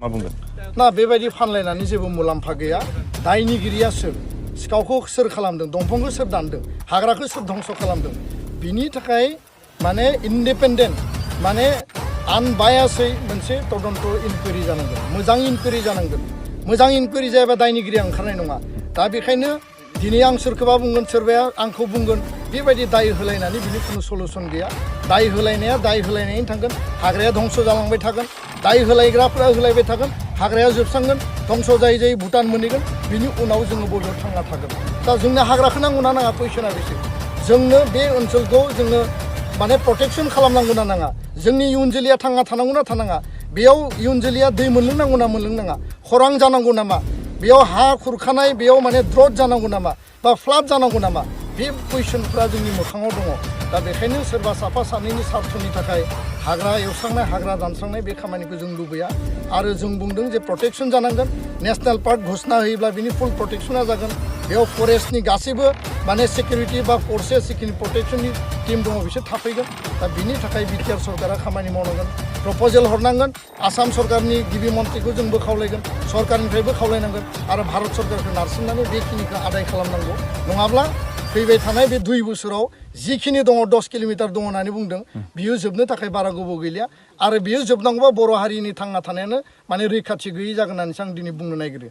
मा बुंगोन ना बेबायदि फानलायनानै जेबो मुलाम्फा गैया दायनिगिरिया सोर सिखावखौ सोर खालामदों दंफांखौ सोर दानदों हाग्राखौ सोर धंस खालामदों बिनि थाखाय माने इन्डिपेन्डेन्ट माने आनबायासै मोनसे तदन्त इनकुवेरि जानांगोन मोजां इनकुवेरि जायाबा दायनिगिरिया ओंखारनाय नङा दा बेखायनो दिनै आं सोरखौबा बुंगोन सोरबाया आंखौ बुंगोन बेबायदि दाय होलायनानै बिनि खुनु सलुसन गैया दाय होलायनाया दाय होलायनायनि थांगोन हाग्राया धंस जालांबाय थागोन दाय होलायग्राफोरा होलायबाय थागोन हाग्राया जोबस्रांगोन धंस जायै जायै भुटान मोनहैगोन बिनि उनाव जोङो बबेयाव थांना थागोन दा जोंनो हाग्राखौ नांगौना नाङा कुइसना बेसो जोंनो बे ओनसोलखौ जोङो माने प्रटेक्सन खालामनांगौ ना नाङा जोंनि इयुन जोलैया थांना थानांगौ ना थानाङा बेयाव इयुन जोलैया दै मोनलोंनांगौ ना मोनलोंनाङा खरां जानांगौ नामा बेयाव हा खुरखानाय बेयाव माने द्रट जानांगौ नामा बा फ्लाड जानांगौ नामा बे कुइसनफ्रा जोंनि मोखाङाव दङ दा बेखायनो सोरबा साफा सानैनि स्वार्थनि थाखाय हाग्रा एवस्रांनाय हाग्रा दानस्रांनाय बे खामानिखौ जों लुबैया आरो जों बुंदों जे प्रटेक्सन जानांगोन नेशनेल पार्क घोषणा होयोब्ला बिनि फुल प्रटेक्सना जागोन बेयाव फरेस्टनि गासैबो माने सिकिउरिटि बा फर्सेस सिकिउरिटि प्रटेक्सननि टीम दङ बिसोर थाफैगोन दा बिनि थाखाय बिटिआर सरकारा खामानि मावनांगोन प्रप'जेल हरनांगोन आसाम सरकारनि गिबि मन्थ्रिखौ जोंबो खावलायगोन सरकारनिफ्रायबो खावलायनांगोन आरो भारत सरकारखौ नारसिननानै बेखिनिखौ आदाय खालामनांगौ नङाब्ला फैबाय थानाय बे 2 बोसोराव जिखिनि दङ 10 किल'मिटार दङ होननानै बुंदों बियो जोबनो थाखाय बारा गोबाव गैलिया आरो बियो जोबनांगौबा बर' हारिनि थांना थानायानो माने रैखाथि गैयै जागोन होननानैसो आं दिनै बुंनो नागिरो